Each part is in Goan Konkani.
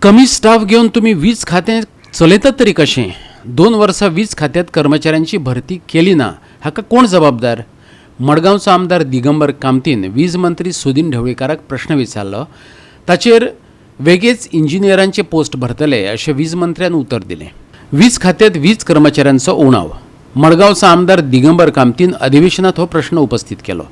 कमी स्टाफ घेवन तुमी वीज खातें चलयतात तरी कशें? 2 वर्सां वीज खात्यांत कर्मचाऱ्यांची भरती केली ना, हाका कोण जबाबदार? मडगांवचो आमदार दिगंबर कामतीन वीज मंत्री सुदीन ढवळीकाराक प्रश्न विचारलो. ताचेर वेगेच इंजिनियरांचे पोस्ट भरतले अशें वीज मंत्र्यान उतर दिलें. वीज खात्यांत वीज कर्मचाऱ्यांचो उणाव. मडगांवचो आमदार दिगंबर कामतीन अधिवेशनात हो प्रश्न उपस्थित केलो.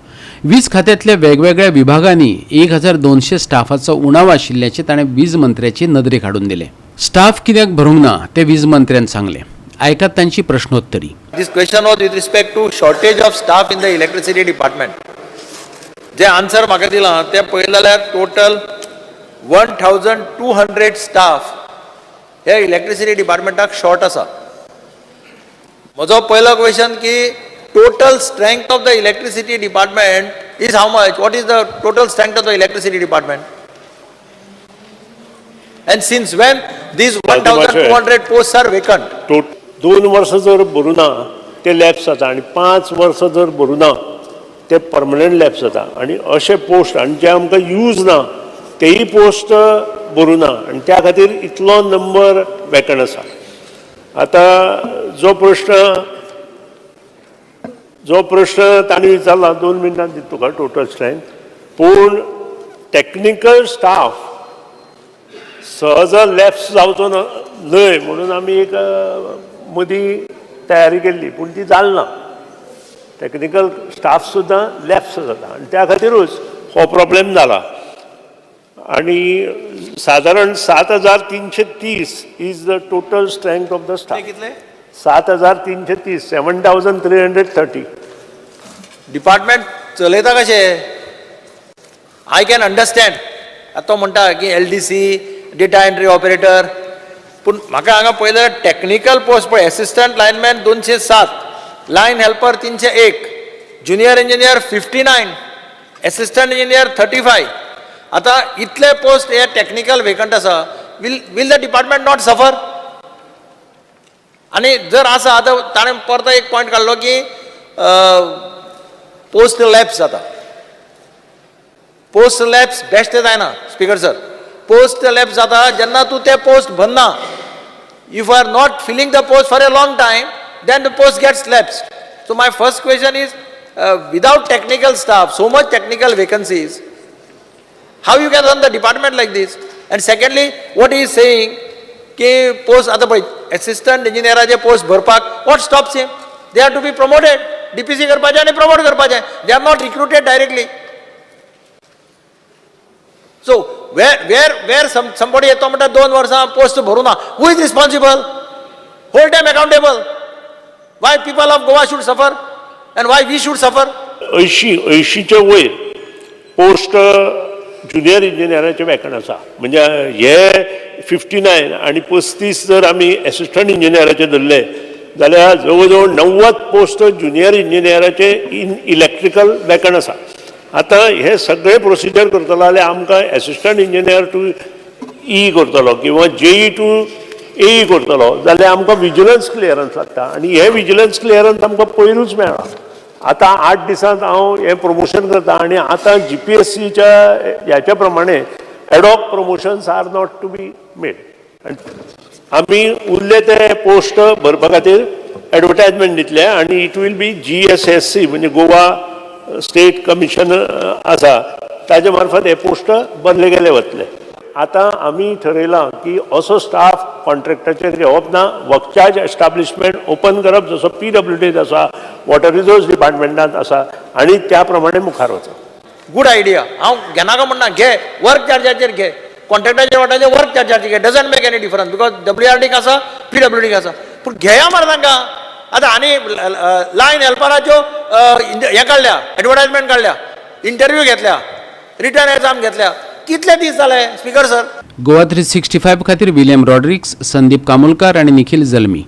वीज खात्यांतल्या वेगवेगळ्या विभागांनी 1200 स्टाफाचो उणाव आशिल्ल्याचें ताणें वीज मंत्र्याचे नदरेक हाडून दिलें. स्टाफ कित्याक भरूंक ना तें वीज मंत्र्यान सांगलें. आयकात तांची प्रश्नोत्तरी. This question was with respect to shortage of staff in the electricity department. J answer म्हाका दिलां तें पळयलें जाल्यार total 1200 staff हे इलेक्ट्रिसिटी डिपार्टमेंटाक शॉर्ट आसा. म्हजो पयलो क्वेश्चन की total strength of the electricity department is how much? What is the total strength of the electricity department? And since when these 1200 post are vacant? 2 वर्सां जर भरूं ना ते लॅप्स जाता आनी 5 वर्सां जर भरूं ना ते परमनंट लॅप्स जाता. आनी अशे पोस्ट आनी जे आमकां यूज ना तेय पोस्ट भरूं ना आनी त्या खातीर इतलो नंबर वेकंट आसा. आतां जो प्रश्न तांणी विचारला, 2 मिनटां दिता तुका टोटल स्ट्रेंथ. पूण टॅक्निकल स्टाफ सहज लॅप्स जावचो ना न्हय म्हणून आमी एक मदीं तयारी केल्ली, पूण ती जाली ना. टॅक्निकल स्टाफ सुद्दां लॅप्स जाता आनी त्या खातीरूच हो प्रॉब्लेम जाला. आनी सादारण 7330 is the total strength of the staff. कितले? 7330, 7330. डिपार्टमेंट चलयता कशें? I can understand, आतां तो म्हणटा की LDC, data entry operator, पूण म्हाका हांगा पळयल्यार टॅक्निकल पोस्ट पळय, assistant lineman 207, line helper 301, junior engineer 59, assistant engineer 35. आतां इतले पोस्ट हे टॅक्निकल वेकंट आसा. Will the department not suffer? आनी जर आसा, आतां ताणें परतो एक पॉयंट काडलो की पोस्ट लॅप्स जाता. पोस्ट लॅप्स बेश्टें जायना, स्पिकर सर. पोस्ट लॅप्स जाता जेन्ना तूं ते पोस्ट भरना. If you are not filling the post for a long time, then the post gets lapse. So my first question is, without technical staff, so much technical vacancies, how you can run the department like this? And secondly, what he is saying की पोस्ट, आतां पळय, एसिस्टंट इंजिनियराचे पोस्ट भरपाक what stops him? They are to be promoted. DPC करपाचें आनी प्रमोट करपाचें. They are not recruited directly. So where somebody येतो म्हणटा 2 वर्सां पोस्ट भरूं ना, who is responsible? Hold them accountable. Why people of Goa should suffer and why we should suffer? 80च्या वयर पोस्ट ज्युनियर इंजिनियराचे वेकंट आसा. म्हणजे हे 59 आनी 35 जर आमी एसिस्टंट इंजिनियराचे धरले जाल्यार जवळ जवळ 90 पोस्ट ज्युनियर इंजिनियराचे इन इलेक्ट्रिकल वेकंट आसा. आतां हे सगळे प्रोसिजर करतलो जाल्यार आमकां एसिस्टंट इंजिनियर टू ई करतलो किंवा जेई टू एई करतलो जाल्यार आमकां विजिलन्स क्लियरन्स लागता आनी हे विजिलन्स क्लियरन्स आमकां पयरूच मेळ्ळा. आतां 8 दिसांत हांव हें प्रमोशन करता आनी आतां जीपीएससीच्या ह्याच्या प्रमाणे ad hoc promotions are not to be made. आनी आमी उरले ते पोस्ट भरपा खातीर एडवर्टायजमेंट दितले आनी it will be GSSC, म्हणजे गोवा स्टेट कमिशन आसा, ताजे मार्फत हे पोस्ट भरले गेले वतले. आतां आमी ठरयलां की असो स्टाफ कॉन्ट्रॅक्टाचेर घेवप ना. वर्क चार्ज एस्टाब्लिशमेंट ओपन करप, जसो पीडब्ल्यूडीत आसा, वॉटर रिसोर्स डिपार्टमेंटांत आसा, आनी त्या प्रमाणे मुखार वचप. Good idea. हांव घेनाका म्हणना. घे, वर्क चार्जाचेर घे. कॉन्ट्रॅक्टाचेर वाटाचेर, वर्क चार्जाचेर घे. Doesn't make any difference because डब्ल्यूआरडीक आसा, पीडब्ल्यूडीक आसा, पूण घेया मरे तांकां. आतां आनी लायन हेल्पराच्यो हें काडल्या, एडवर्टायजमेंट काडल्या, इंटरव्यू घेतल्या, रिटन एग्जाम घेतल्या. कितले दीस जाले, स्पिकर सर? गोवा 365 खातीर विलियम रॉड्रिक्स, संदीप कामुलकार आनी निखिल जल्मी.